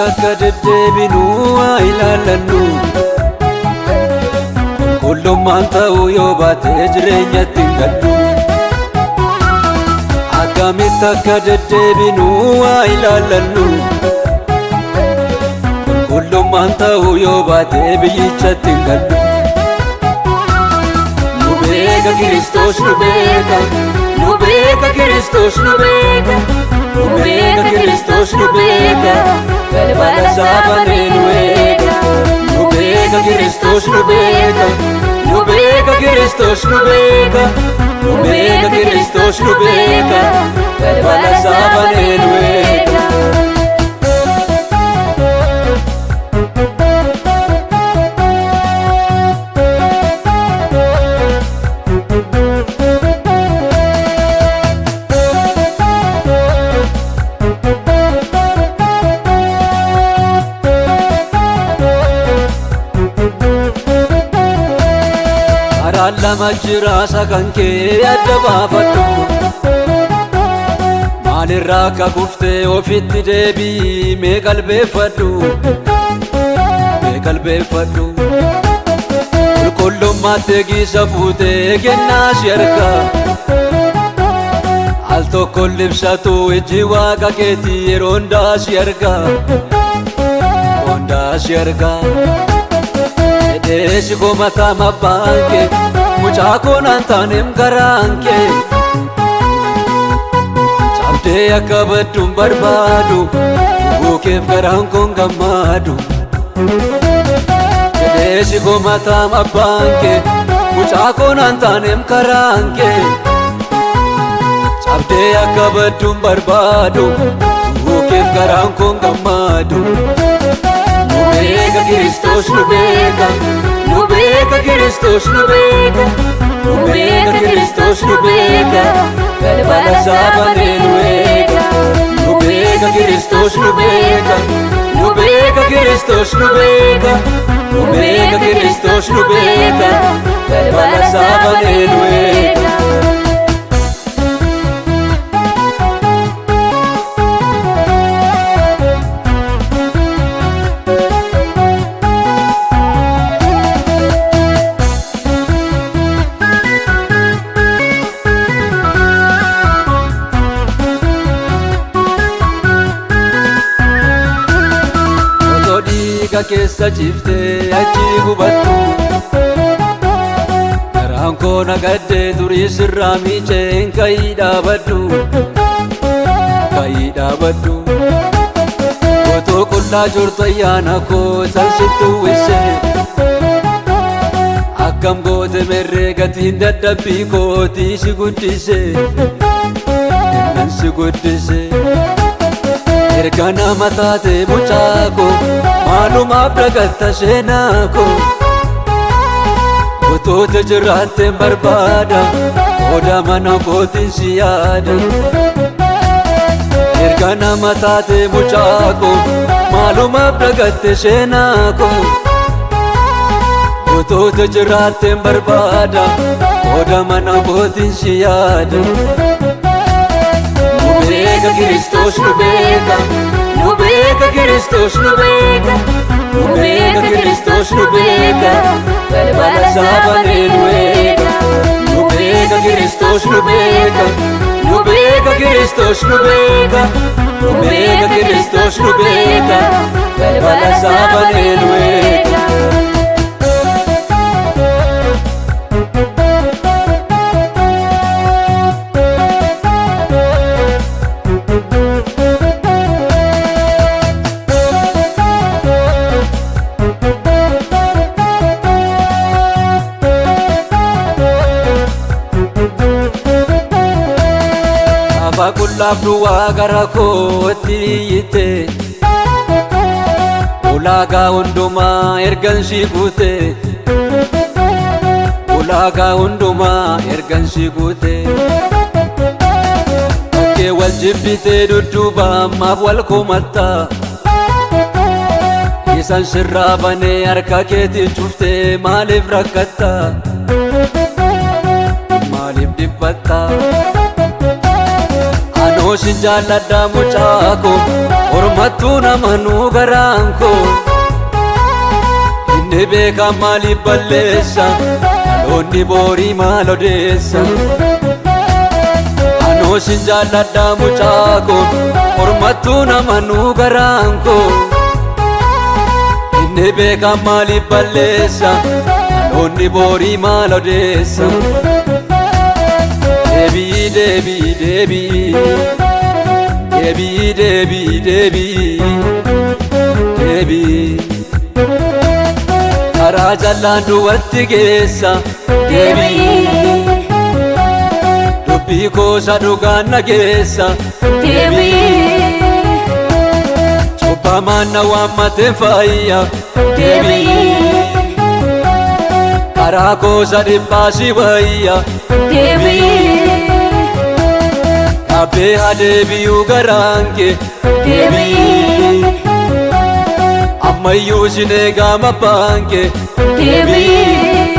Akkamitti akka deddeebinu haa ilaallannu. Qulqullummaan ta'uu yoo baate jireenyatti hin gallu. Akkamitti akka deddeebinu haa ilaallannu. Qulqullummaan ta'uu yoo baate biyyichatti hin gallu. Nu beeka Kiristoos nu beeka, nu beeka Kiristoos nu beeka, nu beeka Kiristoos nu beeka, balbala isaa banee nu eega. Nu beeka Kiristoos nu beeka, nu beeka Kiristoos nu beeka, nu beeka Kiristoos nu beeka, balbala isaa banee nu eega. Karaan lama jira isa kan kee adda baafadhu. Maalirraa akka kuftee ofitti deebii mee qalbeeffadhu. Mee qalbeeffadhu. Qulqullummaatti eegiisa fuutee kennaa si harka. Al tokko libsatu ijji waaqa keetii yeroo hundaa si arga. Yeroo hundaa si arga. Jedhee si komataa abbaan kee mucaa koo naan taaneem garaan kee. Cabdee akka badduun barbaadu bukeef garaan koon gammadu. Jedhee si komataa abbaan kee mucaa koo naan taaneem karaan kee. Cabdee akka badduun barbaadu bukeef garaan koon gammadu. Nu beeka Kiristoos nu beeka, nu beeka Kiristoos nu beeka, nu beeka Kiristoos nu beeka, balbala isaa banee nu eega. Nu beeka Kiristoos nu beeka, nu beeka Kiristoos nu beeka, nu beeka Kiristoos nu beeka, balbala isaa banee nu eega. Otoo dhiiga keessa ciiftee achi gubattu. Garaan koo nagaddee durii sirraa miiceen ka'ii dhaabadhu. Ka'ii dhaabadhu. Otoo qullaa jirtu ayyaana koo salsittu wisse. Akkam goote merree gatiin dadhabbii kootii si guddise. Innan si guddise. Erga nama taate mucaa koo maalumaaf dagatta seenaa koo. Utuuti jiraatteen barbaada qooda mana kootiin si yaada. Erga nama taate mucaa koo maalumaaf dagatte seenaa koo. Utuuti jiraatteen barbaada qooda mana kootiin si yaada. Nu beeka Kiristoos nu beeka, nu beeka Kiristoos nu beeka, nu beeka Kiristoos nu beeka, balbala isaa banee nu eega. Nu beeka Kiristoos nu beeka, nu beeka Kiristoos nu beeka, nu beeka Kiristoos nu beeka, balbala isaa banee nu eega. Afa qullaaf duwwaa gara kootti iyyite. Ulaagaa hundumaa ergan si guute. Ulaagaa hundumaa ergan si guute. Bakkee wal jibbitee dudduuba ammaaf wal komatta. Isan sirraa banee harka keetiin cuftee maaliif rakkatta? Maaliif dhiphatta? Anoo Anoo sin jaalladha mucaa koo, ormattuu nama nuu garaan koo. Inni beekaa maaliif balleessa, dhaloonni boorii maal odeessa? Anoo sin jaalladha mucaa koo, ormattuu nama nuu garaan koo. Inni beekaa maaliif balleessa, dhaloonni boorii maal odeessa? Deebii deebii deebii deebii deebii deebii deebii karaa jallaan duwwatti geessa deebii dubbii koosa dhugaan nageessa deebii cubbamaan na waammateen faayya deebii karaa koosa dhiphaa si wayya deebii Abbee adeebi'uu garaan kee deebii ammayyuu sin eegama abbaan kee deebii.